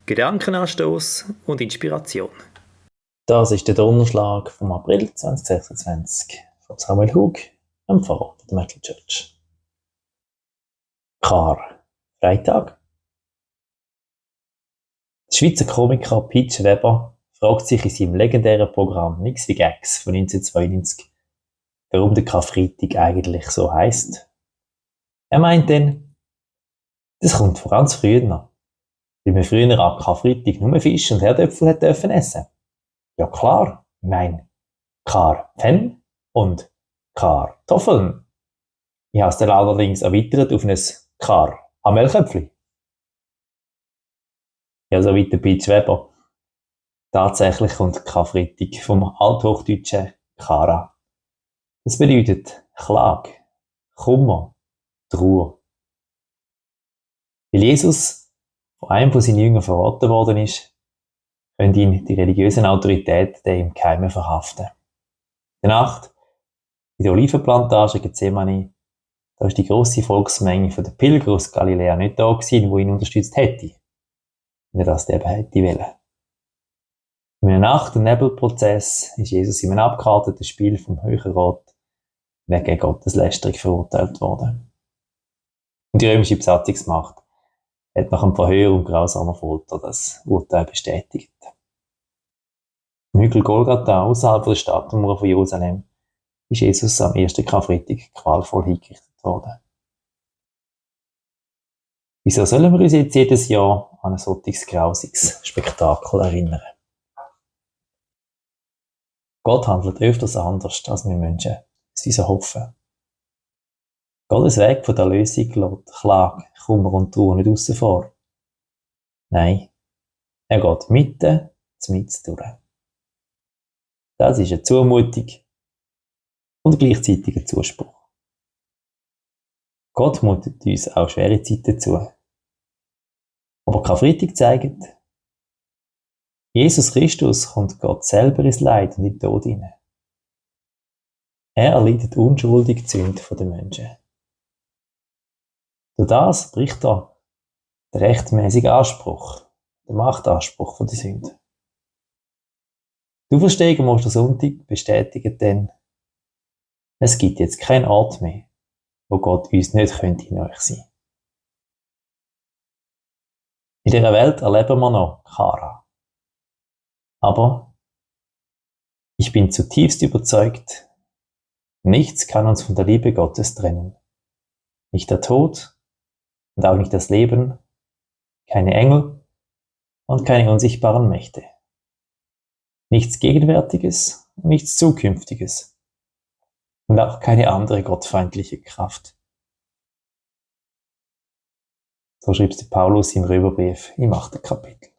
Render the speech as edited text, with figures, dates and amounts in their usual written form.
Gedankenanstoß und Inspiration. Das ist der Donnerschlag vom April 2026 von Samuel Hug, dem Pfarrer der Metal Church. Freitag. Der Schweizer Komiker Peach Weber fragt sich in seinem legendären Programm «Nix wie Gags» von 1992, warum der Karfreitag eigentlich so heisst. Er meint dann, das kommt von ganz früher noch, weil man früher am Karfreitag nur Fisch und Herdöpfel hat dürfen essen. Ja klar, ich meine Karpfen und Kartoffeln. Ich habe es dann allerdings erweitert auf ein Kar-Melköpfli. Ja, so weit der Peach Weber. Tatsächlich kommt Karfreitag vom althochdeutschen Kara. Das bedeutet Klage, Kummer, Trauer. Weil Jesus von einem von seinen Jüngern verraten worden ist, können ihn die religiösen Autoritäten im Geheimen verhaften. In der Nacht, in der Olivenplantage Gethsemane, da ist die grosse Volksmenge von der Pilger aus Galiläa nicht da gewesen, die ihn unterstützt hätte, wenn er das eben hätte wollen. In einem Nacht- und Nebelprozess ist Jesus in einem abgekarteten Spiel vom Höheren Rat wegen Gotteslästerung verurteilt worden. Und die römische Besatzungsmacht hat nach einem Verhör und grausamer Folter das Urteil bestätigt. Im Hügel Golgatha, außerhalb der Stadtmauer von Jerusalem, ist Jesus am ersten Karfreitag qualvoll hingerichtet worden. Wieso sollen wir uns jetzt jedes Jahr an ein solches grausiges Spektakel erinnern? Gott handelt öfters anders, als wir Menschen es uns hoffen. Gottes Weg von der Lösung lässt Klage, Kummer und Trauer nicht aussen vor. Nein, er geht mitten durch. Das ist eine Zumutung und gleichzeitig ein Zuspruch. Gott mutet uns auch schwere Zeiten zu. Aber Karfreitag zeigt, Jesus Christus kommt Gott selber ins Leid und in den Tod hinein. Er erleidet unschuldig die Sünde der Menschen. Durch das bricht er den rechtmäßigen Anspruch, den Machtanspruch der Sünde. Die Auferstehung am Ostersonntag bestätigt dann, es gibt jetzt keinen Ort mehr, wo Gott uns nicht in euch sein könnte. In dieser Welt erleben wir noch Kara. Aber ich bin zutiefst überzeugt, nichts kann uns von der Liebe Gottes trennen. Nicht der Tod und auch nicht das Leben, keine Engel und keine unsichtbaren Mächte. Nichts Gegenwärtiges und nichts Zukünftiges. Und auch keine andere gottfeindliche Kraft. So schreibt Paulus im Römerbrief im 8. Kapitel.